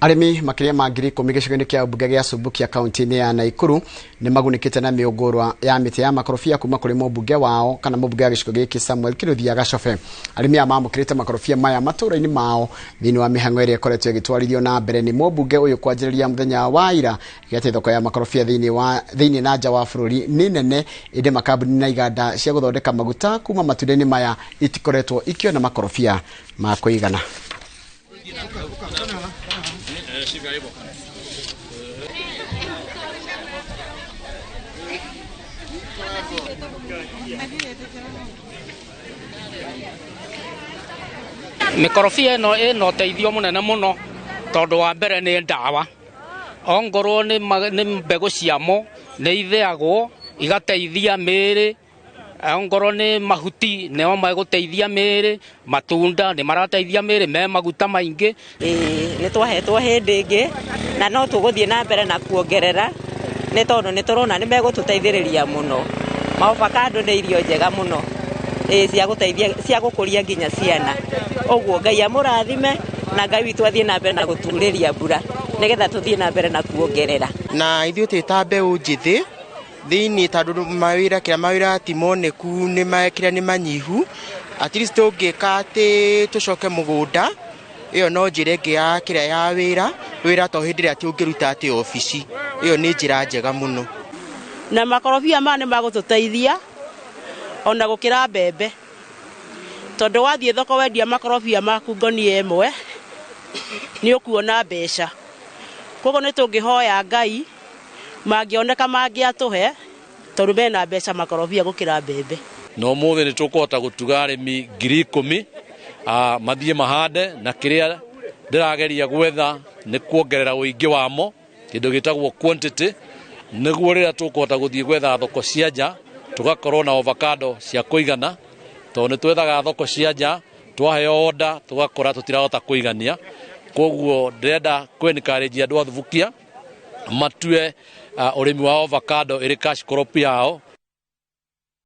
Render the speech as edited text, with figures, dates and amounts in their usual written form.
Arĩmi makĩria ma 10,000 gĩcigo-inĩ kĩa mbunge gĩa Subukia kaunti-inĩ ya Naikuru nĩ magunĩkĩte na mĩũngũrwa ya mĩtĩ ya makorobia kuma kũrĩ mũmbunge wao kana mũmbunge wa gĩcigo gĩkĩ Samuel Kinuthia Gacobe. Arĩmi aya mamũkĩrĩte makorobia maya matũũra-inĩ mao thĩinĩ wa mĩhang'o ĩrĩa ĩkoretwo ĩgĩtwarithio na mbere nĩ mũmbunge ũyũ kwanjĩrĩria mũthenya wa ira gĩatĩ thoko ya makorobia thĩinĩ na nja wa bũrũri nĩ nene ĩndĩ makambuni na iganda cia gũthondeka maguta kuma matunda-inĩ maya itikoretwo ikĩona makorobia ma kũigana. Mĩkorobia ĩno ĩna ũteithio mũnene mũno tondũ wa mbere nĩ ndawa ongorwo nĩ mbegũ ciamo nĩ itheagwo igateithia mĩĩrĩ ongorwo nĩ mahuti nĩo megũteithia mĩĩrĩ matunda nĩ marateithia mĩĩrĩ me maguta maingĩ. Nĩ twahetwo hĩndĩ ĩngĩ na no tũgũthiĩ na mbere na kuongerera nĩ tondũ nĩ tũrona nĩ megũtũteithĩrĩria mũno. Maovakando nĩ irio njega mũno cia gũteithia cia gũkũria nginya ciana. Ũguo Ngai amũrathime na Ngai witũ athiĩ na mbere na gũturĩria mbura nĩgetha tũthiĩ na mbere na kuongerera. Na ithuĩ twĩ ta mbeũ njĩthĩ thĩinĩ tondũ mawĩra kĩrĩa mawĩra ti moneku nĩ kĩrĩa nĩ manyihu, at least tũngĩka atĩ tũcoke mũgũnda ĩyo no njĩra ĩngĩ ya kĩrĩa ya wĩra wĩra to hĩndĩ ĩrĩa atĩ ũngĩruta atĩ obici ĩyo nĩ njĩra njega mũno. Na makorobia maya nĩ magũtũteithia ona gũkĩra mbembe tondũ wathiĩ thoko wendia makorobia maku ngonia ĩmwe nĩ ũkuona mbeca. Koguo nĩ tũngĩhoya Ngai mangĩoneka mangĩatũhe tondũ mena mbeca makorobia gũkĩra mbembe. Na ũmũthĩ nĩ tũkũhota gũtuga arĩmi 10,000 mathiĩ mahande na kĩrĩa ndĩrageria gwetha nĩ kuongerera ũingĩ wamo kĩndũ gĩtagwo quantity nĩguo rĩrĩa tũkũhota gũthiĩ gwetha thoko cia nja tũgakorwo na avocado cia kũigana tondũ nĩ twethaga thoko cia nja twaheo order tũgakora tũtirahota kũigania. Koguo ndĩrenda kũ encourage andũ a Thubukia matue ũrĩmi wa avocado ĩrĩ cash crop yao.